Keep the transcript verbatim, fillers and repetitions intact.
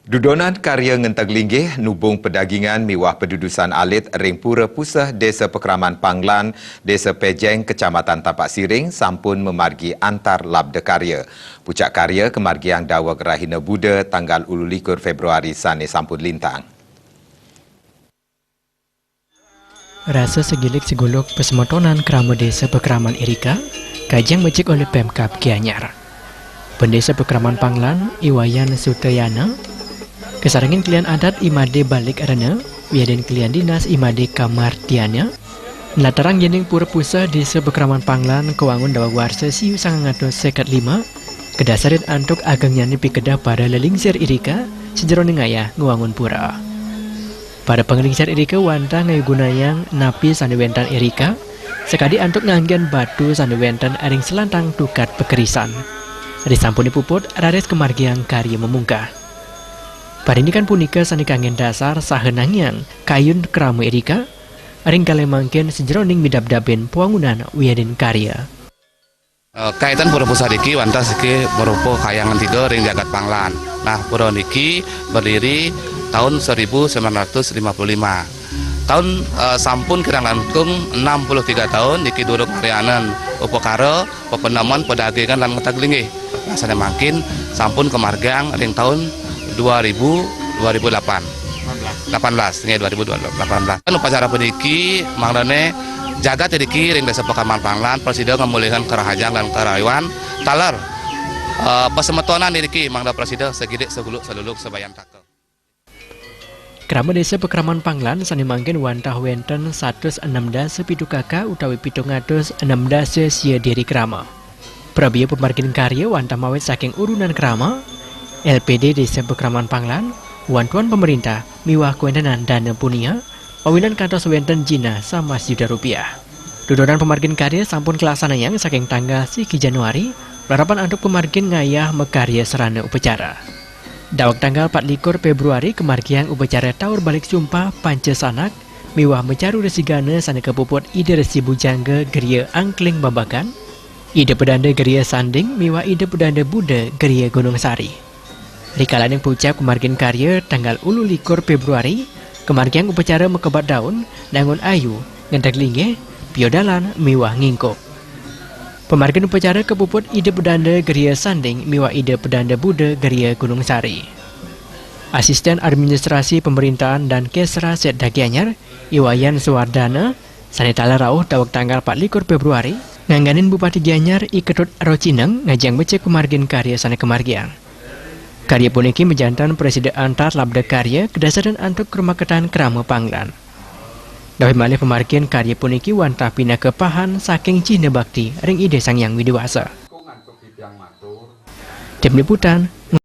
Dudonan karya ngenteg linggih nubung pedagingan miwah pedudusan alit ring Pura Puseh Desa Pekraman Panglan, Desa Pejeng, Kecamatan Tapak Siring sampun mamargi antar labda karya. Pucak karya kamargiang daweg Rahina Buda tanggal ululikur Februari sane sampun lintang. Rasa segilik seguluk pasemetonan krama desa Pekraman irika, kajang becik olih Pemkab Gianyar. Pendesa Pekraman Panglan, I Wayan Sutayana, kasarengin kelian adat I Made Balik Rena, wiadin kelian dinas I Made Kamartiana, nlatarang yening Pura Puseh Desa Pekraman Panglan kawangun daweg warsa siu sangang atus seket lima, kadasarin antuk agengnyane pikedah para lelingsir irika, sajeroning ngayah ngwangun pura. Para panglingsir irika wantah ngagunayang napi sane wenten irika, sakadi antuk nganggen batu sane wenten ring selantang tukad pakerisan. Risampune puput, raris kamargiang karya mamungkah. Parindikan punika sane kanggen dasar saha nangiang kayun krama irika, ring kale mangkin sajeroning midabdabin pawangunan wiadin karya. Eh, kaitan Pura Puseh niki wantah siki marupa kayangan tiga ring jagat Panglan. Nah, pura niki berdiri tahun seribu sembilan ratus lima puluh lima. Tahun, eh, sampun kirang langkung enam puluh tiga tahun niki durung marianan upakara pepeneman pedagingan lan ngenteg linggih. Nah, sane mangkin sampun kamargiang ring tahun dua ribu, dua ribu delapan. Delapan belas, nggih, dua ribu delapan belas. Kan upacara puniki mangdane jagat niki ring Desa Pekraman Panglan prasida ngamulihang karahajeng lan karayuan taler, eh, pasemetonan niki mangda prasida segilik seguluk saluluk sabayantaka. Krama Desa Pekraman Panglan sane mangkin wantah wenten satus enem dasa pitu K K utawi pitung atus enem dasa sia diri krama. Prabia pamargin karya wantah mawit saking urunan krama, L P D Desa Pekraman Panglan, wantuan pamarintah miwah kawentenan dana punia, mawinan kantos wenten jinah samas yuta rupiah. Dudonan pamargin karya sampun kalaksanayang saking tanggal siki Januari, larapan antuk pamargin ngayah makarya sarana upacara. Daweg tanggal patlikur Februari kamargiang upacara taur balik sumpah Pancasanak miwah macaru resigana sane kapuput Ida Resi Bujangga Griya Angkling Babakan, Ida Pedanda Griya Sanding miwah Ida Pedanda Buddha Griya Gunung Sari. Rikalaning pucap kamargin karya tanggal ululikur Februari, kamargiang upacara makebat daun, nangun ayu, ngenteg linggih, piodalan miwah ngingkup. Pamargin upacara kapuput Ida Pedanda Griya Sanding miwah Ida Pedanda Buddha Griya Gunung Sari. Asisten Administrasi Pemerintahan dan Kesra Setda Gianyar, I Wayan Suwardana, sane taler rauh daweg tanggal patlikur Februari, ngangganin Bupati Gianyar I Ketut Rocineng ngajeng becik pamargin karya sane kamargiang. Karya puniki majanten prasida antar labda karya kadasarin antuk krumaketan krama Panglan. Daweg malih pamargin karya puniki wantah pinaka pahan saking cihna bakti ring Ida Sang Hyang Widi Wasa. Tim Liputan,